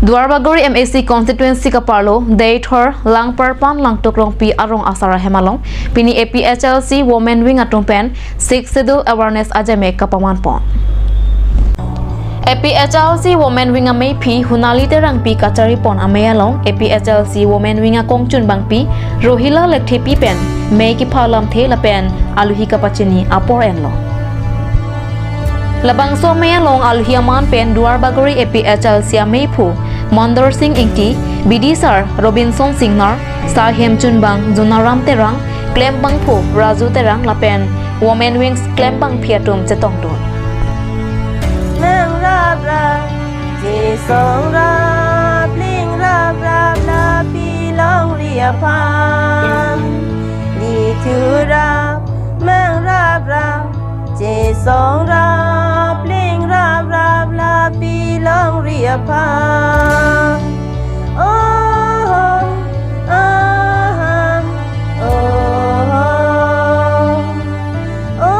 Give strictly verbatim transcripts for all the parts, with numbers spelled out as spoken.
Duarbagori M A C constituency kaparlo Deithor Langparpan Langtuk Rongpi arong asar ahem along pini A P H L C Women Wing atum pen Sixth Schedule awareness ajeme kapaman pon. A P H L C Women Wing ameiphi Hunali Terangpi kachari pon amei along A P H L C Women Wing akongchunbangpi Rohila Lekthepi pen mei kepha lamthe lapen aluhi kapachini apor enlo. Labangso amei along aluhi aman pen Duarbagori A P H L C ameiphu Mondor Sing Ingti, B D sir Robinson Singnar, sar hemchunbang Junaram Terang, klembangphu Raju Terang lapen Women Wings klembangpi atum chetongdun. Nang rap rap, jesong rap, ling rap rap, lapi longri aphan. Dithu rap, mang rap rap, jesong rap, ling rap rap, lapi longri aphan. Oh, oh, oh, oh, oh, oh,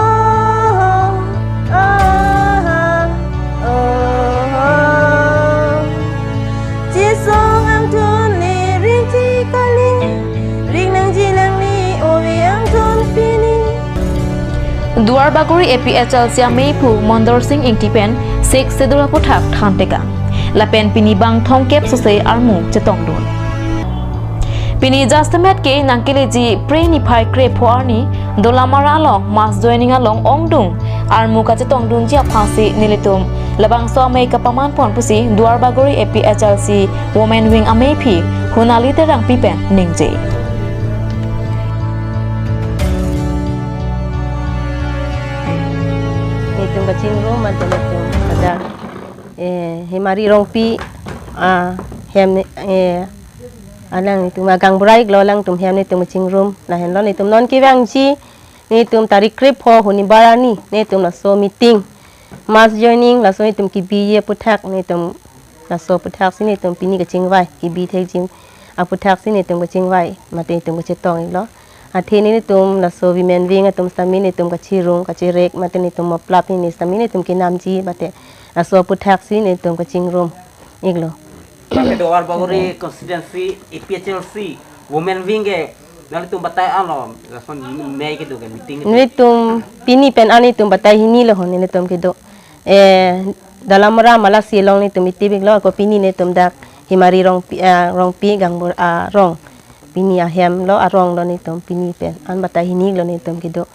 oh, oh. Jesong angthun le ring thi kali, ring nangji nangli ove angthun pini. Duarbagori A P H L C ameiphu Mondor Sing Ingti pen Sixth Schedule aputhak thantekang. Lapen pini bang thomkep sose armu chetongdun. Pini jasemet ke nangkeleji Phre niphai krepho arni Dolamara along mass joining along ongdung armu kachetongdunji aphansi nelitum labangso amei kapaman pon pusi Duarbagori A P H L C Women Wing ameiphi Hunali Terangpi pen ningje. Netum kachingrum mate netum ada, eh, Himari Rongpi, ah, hem ne, eh, alang netum agang burai lo alangtum hem netum kachingrum lahenlo netum non kevangji netum tarik krepho hunibar arni netum laso meeting mass joining laso netum kebi ye aputhak netum laso aputhak si netum pini kachingvai kebi thekji aputhak si netum kachingvai mate netum kachetong iklo. Athe netum laso Women Wing atum sitame netum kachirung kachirek mate netum moplap ne sitame netum kenamji mate laso aputhak si netum kachingrum iklo. Ke Duarbagori constituency A P H L C Women Wing ke nanglitum batai alo lason mei kedo ke meeting ke. Netum pini pen an netum batai hini lo hon netum kedo. Eh, Dolamara Malasi along netum itibik lo ko pini netum dak Himari Rongpi, ah, Rongpi gangbur, ah, rong. Pini ahem lo arong lo netum pini pen an batai hini lo netum kedo.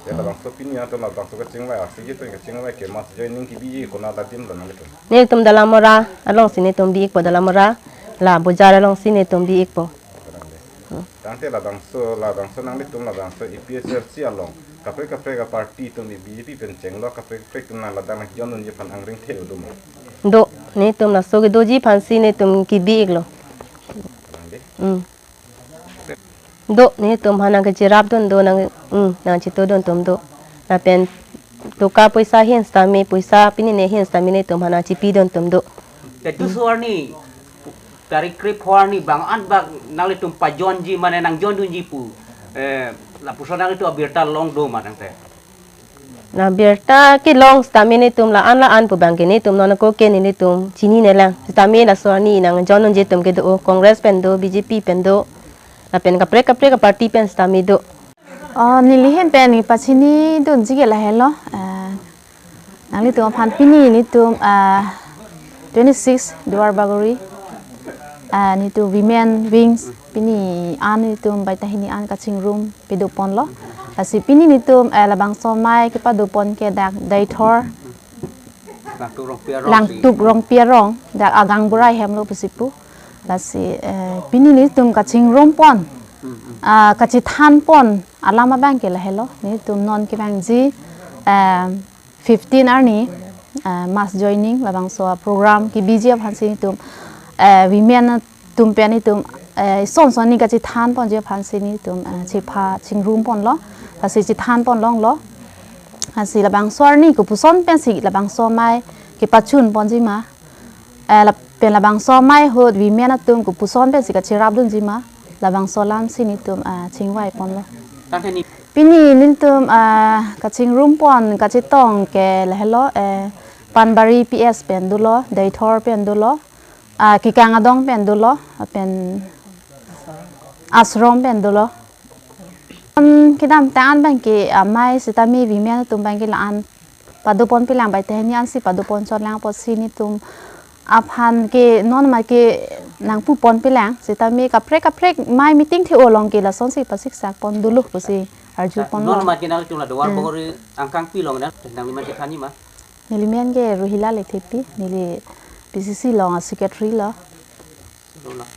Ya, labangso pini atum labangso kachingvai, aksi atum kachingvai ke mass joining kebiji konat adim lo nanglitum? Netum Dolamara alongsi netum bi ikpo, Dolamara la bojar alongsi netum bi ikpo. Tangte labangso, labangso nanglitum labangso A P H L C along kaprek kaprek aparty atum B J P pen chenglo kaprek kaprek atum nang ladak nang join unji aphan angring the do mo? Do, netum laso kedoji aphansi netum kebi iklo. Tangte? Hmm. Do, netum aphan nang kachirapdun do nang, hmm, nang chitodun atum do. Lapen toka poisa hin sitame poisa pini ne hin sitame netum aphan nang chipidun atum do. Te duso arni tarik krepho arni bang an bang nanglitum pajoinji mane nang join dunji pu, eh, lapuson nanglitum abirta long do ma tangte? Na birta kelong sitame netum la-an la-an pu abang ke netum non ako ke netum chinine lang. Sitame laso arni nang join unji atum kedo, Congress pen do, B J P pen do. Lapen kaprek kaprek aparty pen sitame do. Oh, neli ahin pen neli pachinidunji ke lahelo. Eh, nanglitum aphan pini netum, eh, twenty-six Duarbagori, eh, netum Women Wings pini an netum batai hini an kachingrum pado ponlo. Lasi pini netum, eh, labangso amei kepado pon ke dak Deithor Langtuk Rongpi arong si. Langtuk Rongpi arong, dak agang burai hem lo pusi pu. Lasi, eh, pini netum kachingrum pon. Hmm, hmm. Ah, kachethan pon alam abang ke lahelo. Netum non kevangji, eh, fifteen arni, eh, mass joining labangso program kebiji aphansi netum, eh, women atum pen netum, eh, son son ni kachethan ponji aphansi netum, eh, chepha chingrum ponlo, lasi chethan pon longlo. Lasi labangso arni kopuson pensi labangso amei kepachun ponji ma, eh, lapen labangso amei ahut women atum kopuson pensi kachirapdunji ma, labangso alamsi netum, eh, chingvai ponlo. Tangte ni- Pini netum, ah, kachingrum pon kachetong ke lahelo, eh, Panbari P S pen dolo, Deithor pen dolo, Ah, kekang adong pen dolo, lapen ashram pen dolo. Hmm, kedamtang an abang ke amei sitame women atum abang ke la-an padopon pelang, baite hini ansi padopon chotlang apotsi netum aphan ke non ma ke nangpupon pelang sitame kaprek kaprek mei meeting the along ke lasonsi pasiksak pon dolo pusi arju pon non lo. Ma ke nangtum la Duar Hmm. Bagori angkang pi along nang, nangli men ke than ni ma? Neli men ke Ruhila Lekthepi, neli P C C along a-secretary lo.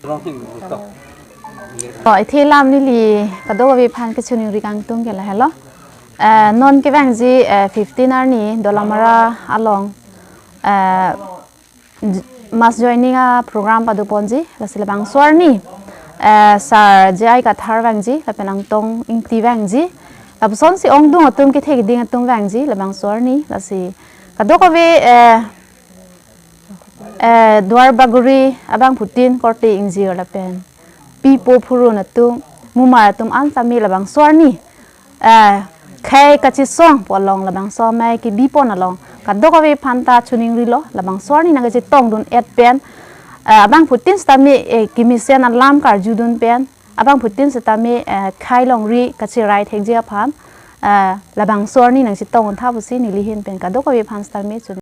Wrong thing, stop. Oh, athe lam neli kadokave aphan kachiningri kangtung ke lahelo. Eh, non kevangji, eh, fifteen arni Dolamara along, eh, j-, mass joining a-program padoponji, lasi labangso arni, eh, Sir J I Kathar vangji, lapen Angtong Ingti vangji, lapusonsi ongdung atum kethe keding atum vangji, labangso arni, lasi kadokave, eh, eh, Duar Bagori abangphutin korte ingjir lapen pipo phurun atum, mumar atum an sitame labangso arni, eh, khei kachesong pu along labangso amei kebipon along kadokave aphanta chiningrilo, labangso arni nangkachetongdun-et pen, eh, abangphutin sitame, eh, kemesen alam karjudun pen, abangphutin sitame, eh, khei longri kacherai thekji aphan, eh, labangso arni nangchetongdun tha pusi neli ahin pen kadokave aphan sitame chini